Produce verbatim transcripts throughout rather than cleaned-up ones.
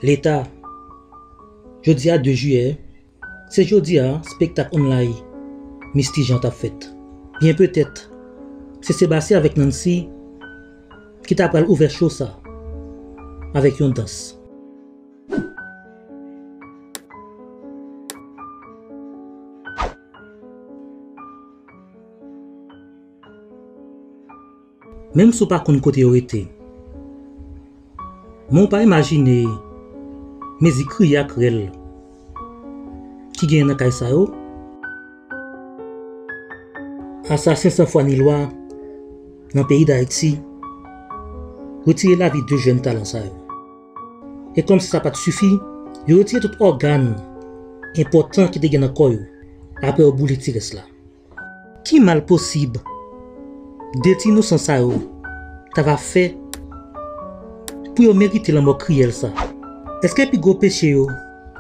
Leta, jodi a de jiyè, se jodi a spektak online Misty Jean t ap fèt. Byen petèt, se Sébastien avèk Nancy ki ta pral ouvè show sa avèk yon dans. Menm si w pa konn kote yo rete, men w pa imajine mezi kriye ak rèl ki genyen nan kay sa yo. Asasen san fwa ni lwa nan peyi Dayiti retire lavi de jèn talan sa yo. E kòmsi sa pa t sifi, yo retire tout ògàn enpòtan ki te gen nan kò yo. Apre yo boule ti rès la. Ki mal posib de ti inosan sa yo ta va fè pou yo merite lanmò kriyèl sa? Èske pi gwo peche yo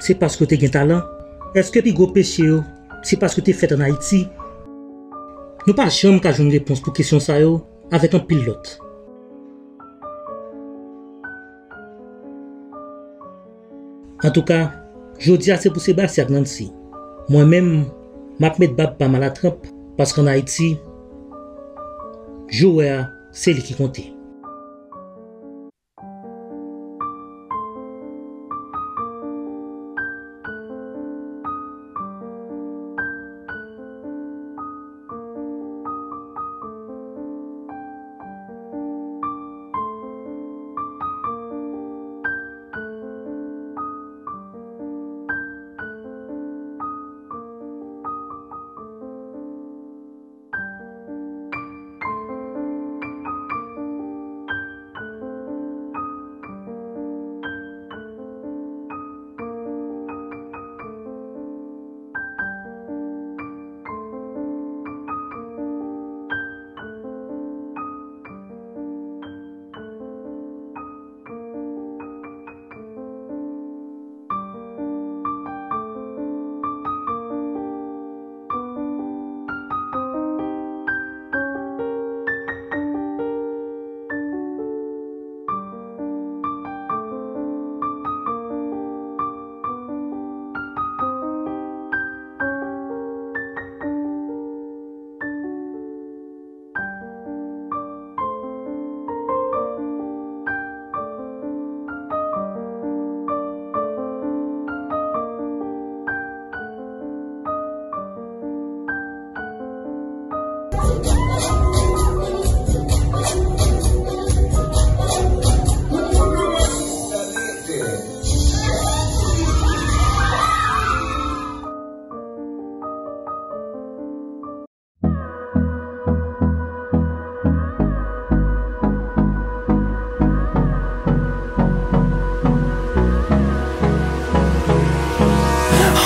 se paske yo te gen talan? Èske pi gwo peche yo se paske yo te fèt ann Ayiti? Nou pa janm ka jwenn repons pou kesyon sa yo avèk anpil lòt. Antouka, jodi a se pou Sébastien ak Nancy. Mwen menm, m ap met bab pa m a latranp, paske ann Ayiti, jwè a, se li ki konte.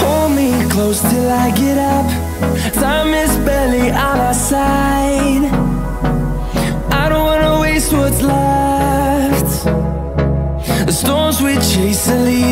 Hold me close till I get up. Time is barely on our side. I don't wanna waste what's left. The storms we chase are leading